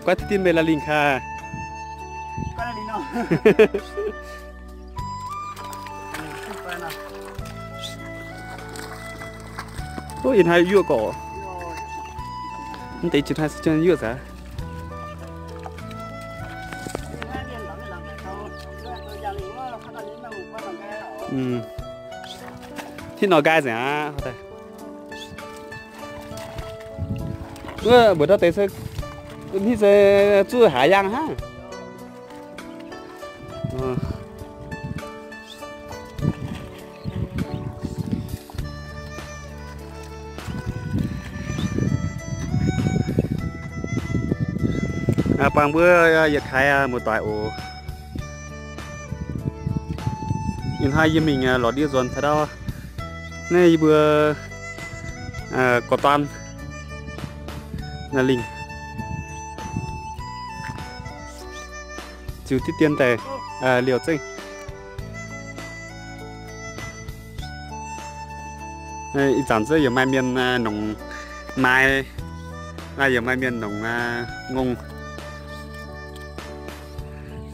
Guaiv dien meih la'lingh kaaix. Ov, ih hnoi yuoqv gorqv. Mv deix jiex hnoi se yuoqv aqv. Hnangv nor nqaai nzengc aqv. Wuov mbuox ndau deix se, hitv se zuqc haaix yaangh hnangv. Buangh mbuo yietc kaaix muoz-doic oc. Ih hnoi yie mingh lorz ndie nzuonx taux ndau. Naaiv yie mbuo gorx-dorn la'lingh ziux diqv dien daaih liouh zengv. Ih zanc zungv yaac maaih mienh nongc maaiz, yaac maaih mienh nongc ngongh.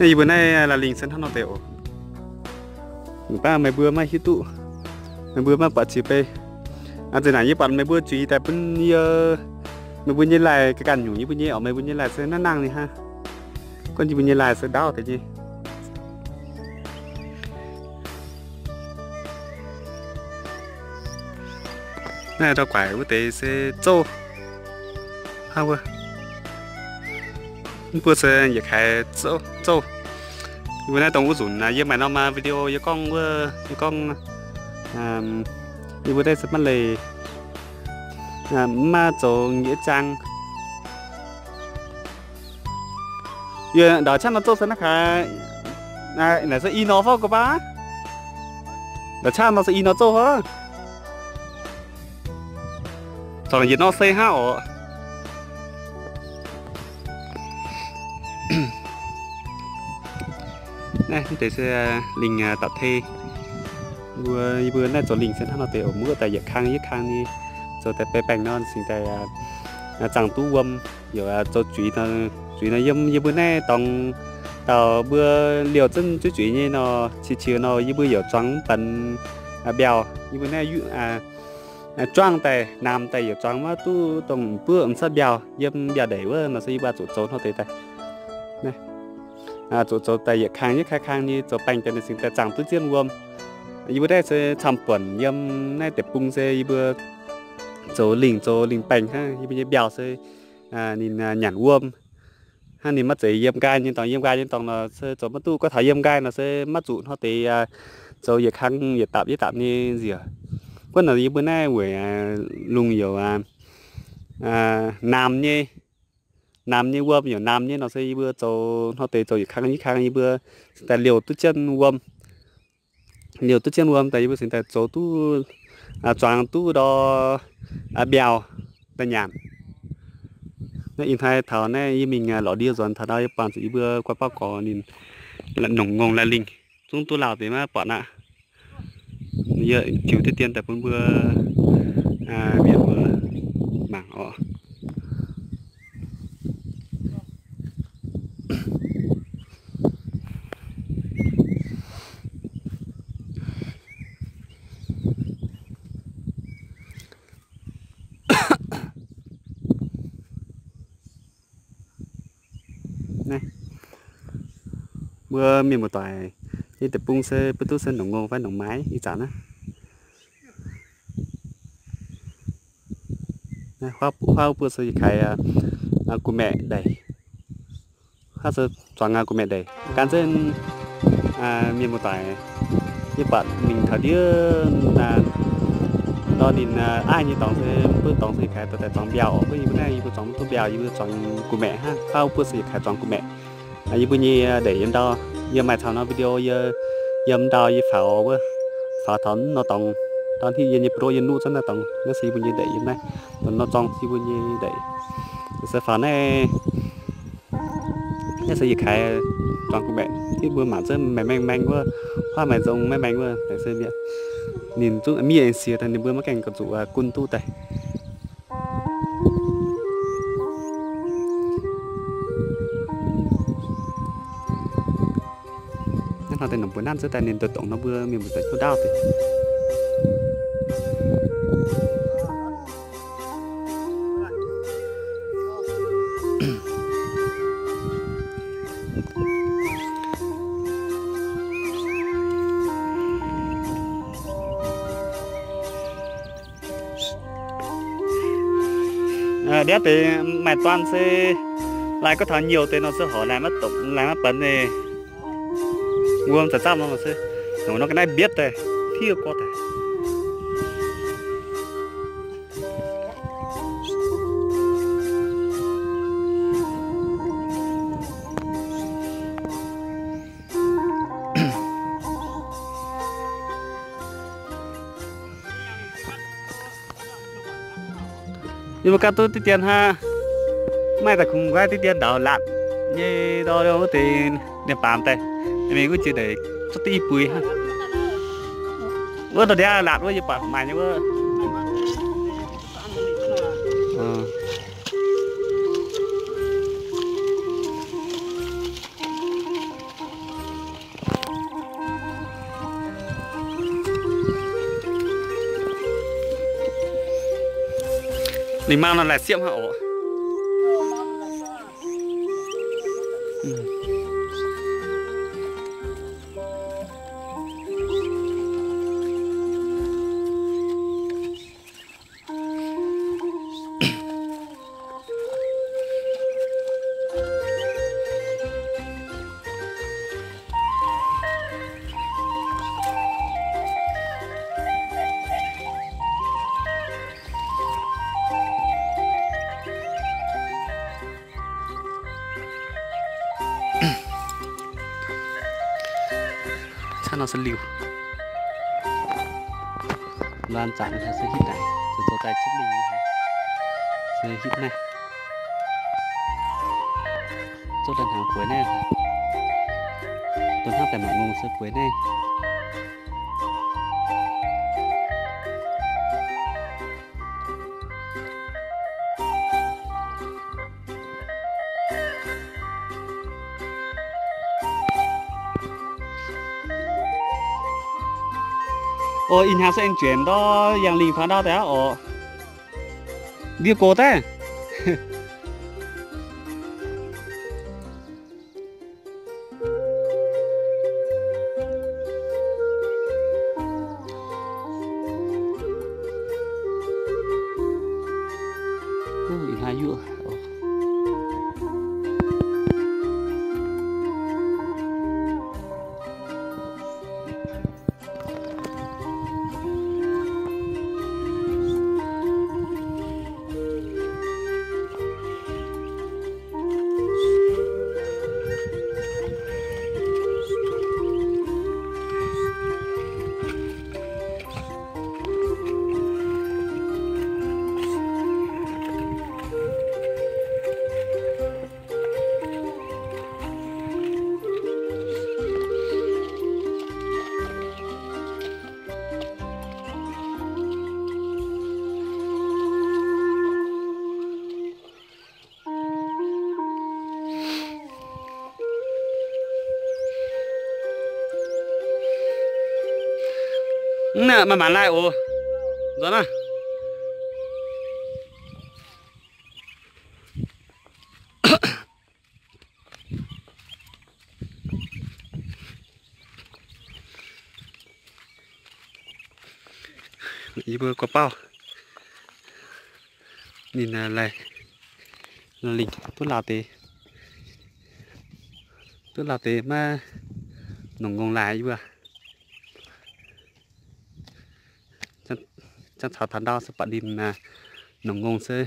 Naaiv yie mbuo naaiv la'lingh se hnangv nor deix oc. Baac meih mbuo maiv hiuv duqv, meih mbuo maiv buatc ziux bei. Nzunc naaic yie buatc meih mbuo juix daaih bun yie, meih mbuo nyei laih ganh ganh nyungc yie mbuo nyei oc. Meih mbuo nyei laih se nangv nangh nyei hnangv. Gunv yie mbuo nyei laih se ndaauv deix nyei. Naaiv ndau guaaic wuov deix se zouv. Hnangv wuov, mv buo se yietc kaaix zouv. Yie mbuo naaiv dongh wuov nzunc yie maaih norm video yie gorngv wuov, yie gorngv yie mbuo naaiv se maiv leih, maiv zoux nyei jaang. Yie ndau qaqv nor zouv se naaiv kaaix, naaiv se i nor fov go baav. Ndau qaqv nor se i nor zouv fov. Corc yietc nor se hnangv oc. Naaiv deix se lingh da'tei. Mbuo, yie mbuo naaiv zoux lingh se hnangv nor deix oc. Mbuo daaih yietc kang yietc kang nyei zoux daaih baeng baengh nor cingx daaih zaangh duqv wuom. Yaac zoux zuiz, zuiz nor yiem yie mbuo naaiv dorngx dauh mbuo liouh zunv zuiv zuiz nyei nor, qiex qiec nor yie mbuo yaac zuangx mv benx mbiauh. Yie mbuo naaiv juangv daaih, naamh daaih yaac zuangx maiv duqv dongh m'buoqv m'satv mbiauh. Yiem mbiauh ndeic wuov nor se yie mbuo zuqc zoux hnangv deix daaih. Zuqc zoux daaih yietc kang yietc kang kang nyei zoux baengh daaih ninh cingx daaih zaangh duqv zienh wuom. Yie mbuo naaiv se camv-buonc yiem naaiv deic-bung se yie mbuo zoux lingh, zoux lingh baengh hnangv. Yie mbuo nyei mbiauh se ninh nyanc wuom. Hnangv ninh maiv zeiz yiem nqaai nyei dorngx. Yiem nqaai nyei dorngx nor se zoux maiv duqv. Gorngv taux yiem nqaai nor se maiv zuqc hnangv deix zoux yietc kang yietc dapc yietc dapc nyei nziec. Guonv nor yie mbuo naaiv weic lungh youc naamh nyei, naamh nyei wuom youc naamh nyei nor se yie mbuo zoux hnangv deix zoux yietc kang yietc kang yie mbuo daaih liouh duqv jienv wuom. Liouh duqv jienv wuom daaih yie mbuo cingx daaih zoux duqv, zuangx duqv ndau mbiauh daaih nyanc. Naaiv ih hnoi taux naaiv yie mingh lorz ndie nzuonx taux ndau yie buangh zuqc yie mbuo guai bauv gorx ninh nongc ngongh laih lingh zungv duqv lauh deix maiv buatc aqv. Yie ziux diqv dien daaih bun mbuo mienh mbuo mangc oc. Naaiv mbuo mienh muoz-doic nyei deic-bung se mbuo duqv se nongc ngongh fai nongc maaiz ih zanc naaiv. Huaav buoz se yietc kaaix gu'maeqc ndeic. Huaav se zuangx gu'maeqc ndeic. Gan zengv mienh muoz-doic yie buatc mingh taux ndiev ndor ninh aiv nyei dorngx se mv buov dorngx se yietc kaaix dorh daaih zuangx mbiauh oc. Mv baac yie mbuo naaiv yie mbuo zuangx mv duqv mbiauh, yie mbuo zuangx gu'maeqc hnangv. Huaav buoz se yietc kaaix zuangx gu'maeqc. Yie mbuo nyei ndeic yiem ndau, yie maaih caux norm video yiem ndau yie faaux wuov, faaux taux mv norm dorngx, ndau hitv yie nyei bro yie nuqv zunv naaiv dorngx, naaiv se yie mbuo nyei ndeic yiem naaiv. Nor zorng yie mbuo nyei ndeic se faaux naaiv. Naaiv se yietc kaaix zuangx gu'maeqc, hitv mbuo mangc zunv maengx maengx maengx wuov, huaav maengx nzong maengx maengx wuov, se ninh zungv miev aengx siex daaih ninh mbuo maiv gaengh gauh zuqc gunv duqv daaih. Nor deix nongc mbuoqc nanv zouv daaih ninh ndoqc dongc nor mbuo mienh muoz-doic hiuv ndaauv deix. Ndiev deix maaih dorn se lai gorngv taux nyouh deix nor se horc laih maiv dopc, laih maiv benx nyei. Wuom za'zaamv nor se, nor ga'naaiv mbietv daaih, tiuv gorx daaih. Yie mbuo ganh duqv diqv dien hnangv, maaih daaih kungx nqaai diqv dien ndaauv laatc nyei ndau wuov deix nienx baamz daaih, mingh wuov jiex naaic cuotv duqv i buix hnangv. Wuov ndau ndiangx laatc wuov yie buatc maaih nyei wuov. Lingh maanc nor laih siepv hnangv oc. Camv nor se liuh. Laanh zaangc se hitv naaic, zoux daaih cipv lingh se hitv naaiv. Zorqv daaih hnaangx bueix naaiv. Dongh hnangv daaih maaih ngongh se bueix naaiv. Oc, ih hnyangx se aengx jueic ndorv yangh lingh faaux ndau daaih aqv oc. Ndie gox daaih. Mv naaic, maaih maanc laai oc. Nzuonx aqv. Yie mbuo gorx-bauv ninh laih lingh duqv lauh deix, duqv lauh deix maiv nongc ngongh laaih yie mbuo. Jangx caux taux ndau se buatc ninh nongc ngongh se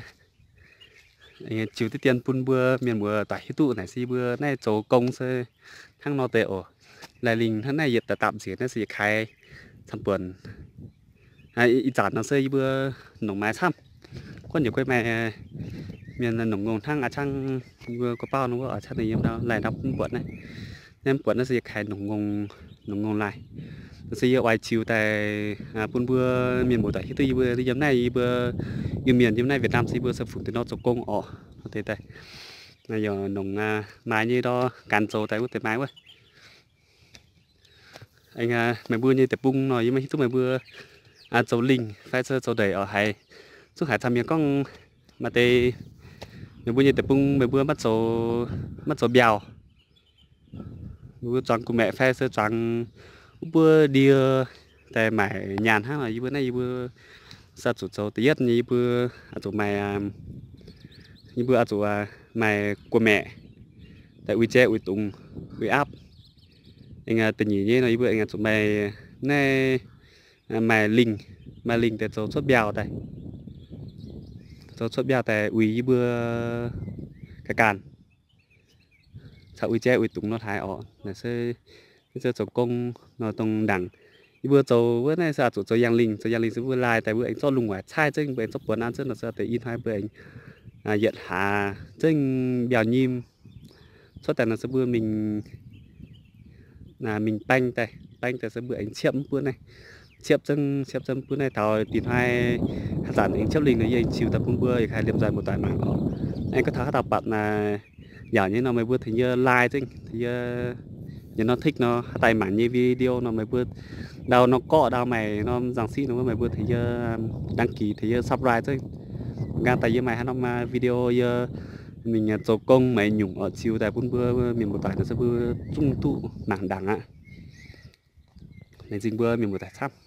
ziux diqv dien bun mbuo mienh muoz doic hiuv duqv naaic se yie mbuo naaiv zoux gong se hnangv nor deix oc. Laih lingh hnangv naaiv yietc dapv nziex naaiv se yietc kaaix camv buonc. Ih zanc nor se yie mbuo nongc maaiz camv. Guonv yietc guei maaih mienh nongc ngongh hnangv a'c qangv yie mbuo gorx-bauv nor wuov a'c qangv ninh yiem ndau laih ndau mv buatc naaiv. Naaiv mv buatc naaiv se yietc kaaix nongc ngongh laaih. Se yie oix ziux daaih bun mbuo mienh muoz doic hiuv duqv yie mbuo yiem naaiv, yie mbuo Iu-Mienh yiem naaiv Việt Nam se yie mbuo se fungc deix nor zoux gong oc. Deix daaih yaac nongc maaiz nyei ndor gan zoux daaih wuov deix maaiz wuov. Aengx meih mbuo nyei deic-bung nor, yie maiv hiuv duqv meih mbuo zoux lingh fai se zoux ndeic oc. Haiz zungv haiz camv mienh gorngv maaih deix meih mbuo nyei deic-bung meih mbuo maiv zoux mbiauh, meih mbuo zuangx gu'maeqc fai se zuangx wuov buov ndie daaih maaic nyaanh hnangv nor. Yie mbuo naaiv yie mbuo se zuqc zoux da'yietv nyei, yie mbuo zuqc maaih, yie mbuo zuqc maaih gu'maeqc daaih uix jai uix dungz uix aapv. Aengx da'nyeic nyei nor yie mbuo aengx zuqc maaih naaiv, maaih lingh, maaih lingh daaih zoux cuotv mbiauh daaih, zoux cuotv mbiauh daaih uix yie mbuo ga'ganh, caux uix jai uix dungz nor hlaaix oc. Naaiv se zoux gong nor dongh ndaangc yie mbuo zoux wuov naaiv se zuqc zoux yangh lingh. Zoux yangh lingh se mbuo laai daaih mbuo aengx zorqv lungh waaic caaiv zengv, mbuo aengx zorqv buonc an zengv nor se deix i hnoi mbuo aengx yietc hlaax zengv mbiauh nyim cuotv daaih nor se mbuo mingh, mingh baeng daaih, baeng daaih se mbuo aengx ciepv mv buo naaiv, ciepv zengv, ciepv zengv mv buo naaiv. Taux dinh hnoi haaix zanc aengx ciepv lingh nor yie aengx ziux daaih bun mbuo yietc kaaix liemh nzoih mbuo doic mangc oc. Aengx gorngv taux haaix dauh buatc naaiv yaac nyei nor meih mbuo tengx yie like zengv, tengx yie nyei nor tik nor haaix daaih mangc nyei video nor meih mbuo ndau nor gorqv ndau maaih norm nzangc siqv nor meih mbuo tengx yie đăng ký, tengx yie subscribe zengv. Nqaang daaih yie maaih haaix norm video yie mingh zoux gong maaih nyungc oix ziux daaih bun mbuo mienh mbuo doic nor se mbuo zungv duqv mangc ndaangc aqv. Laengz zingh mbuo mienh mbuo doic camv.